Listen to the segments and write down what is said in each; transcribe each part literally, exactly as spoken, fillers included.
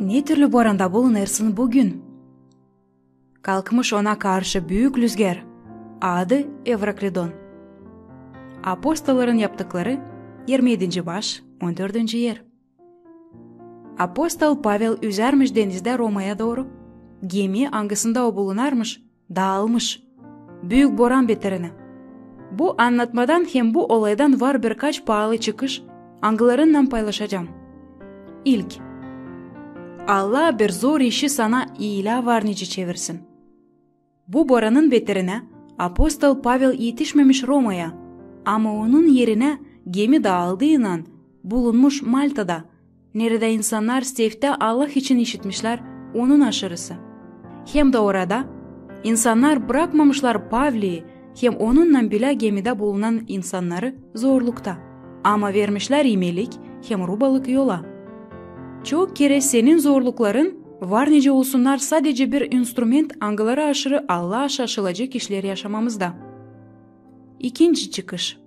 Ne türlü boranda bulunêrsın büün? Kalkmış ona karşı büük lüzgär, adı Evraklidon. Apostolların yaptıkları, irmi edinci baş, on dördüncü er. Apostol Pavel üzärmiş denizdä Romaya dooru. Gemi, angısında o bulunarmış, daalmış büük boran beterinä. Bu annatmadan hem bu olaydan var birkaç paalı çıkış, angılarınnan paylaşacam. İlk. Allah bir zor işi sana iilää varnicä çevirsin. Bu boranın beterinä apostol Pavel etişmemiş Romaya, ama onun erinä gemi daaldııynan bulunmuş Maltada, neredä insannar sevdä Allah için işitmişlär onun aşırısı. Hem dä orada insannar brakmamışlar Pavlii hem onunnan bilä gemidä bulunan insannarı zorlukta, ama vermişlär imelik hem rubalık yola. Çok kerä senin zorlukların var nicä olsunnar sadecä bir instrument, angıları aşırı Allah şaşılacek işleri yaşamamızda. İkinci çıkış.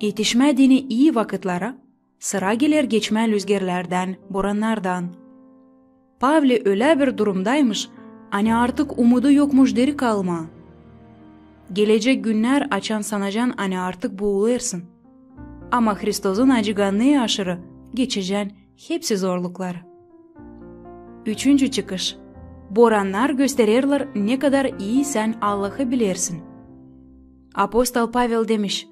Etişmää deyni ii vakıtlara, sıra geler geçmää lüzgerlerdän, borannardan. Pavli ölä bir durumdaymış, ani artık umudu yokmuş diri kalmaa. Gelecek günnär, açan sanacan, ani artık buulêrsın. Ama Hristosun acıgannıı aşırı geçecän hepsi zorlukları. Üçüncü çıkış. Borannar göstererlär, ne kadar ii sän Allahı bilersin. Apostol Pavel demiş: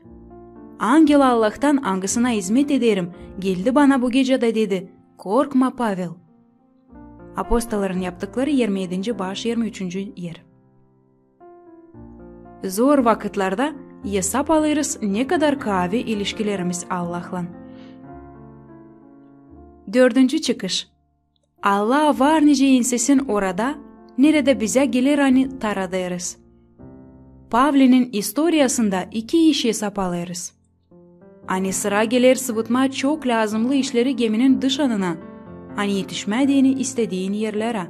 "Angel Allahtan, angısına izmet ederim, geldi bana bu gecä da dedi: 'Korkma, Pavel.'" Apostolların yaptıkları, irmi edinci baş, irmi üçüncü er. Zor vakıtlarda esap alêrız, ne kadar kaavi ilişkilerimiz Allahlan. Dördüncü çıkış. Allah var nicä ensesin orada, neredä bizä geler, ani taradêrız. Pavlinin istoriyasında iki iş esap alêrız. Ani sıra geler sıvıtmaa çok lääzımlı işleri geminin dışanına, ani etişmää deyni istediin erlerä.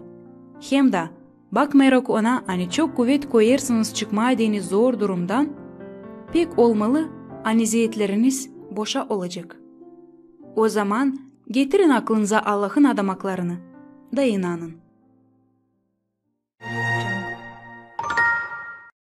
Hem dä, bakmayarak ona, ani çok kuvet koyêrsınız çıkmaa deyni zor durumdan, pek olmalı, ani zeetleriniz boşa olacek. O zaman getirin aklınıza Allahın adamaklarını da inanın.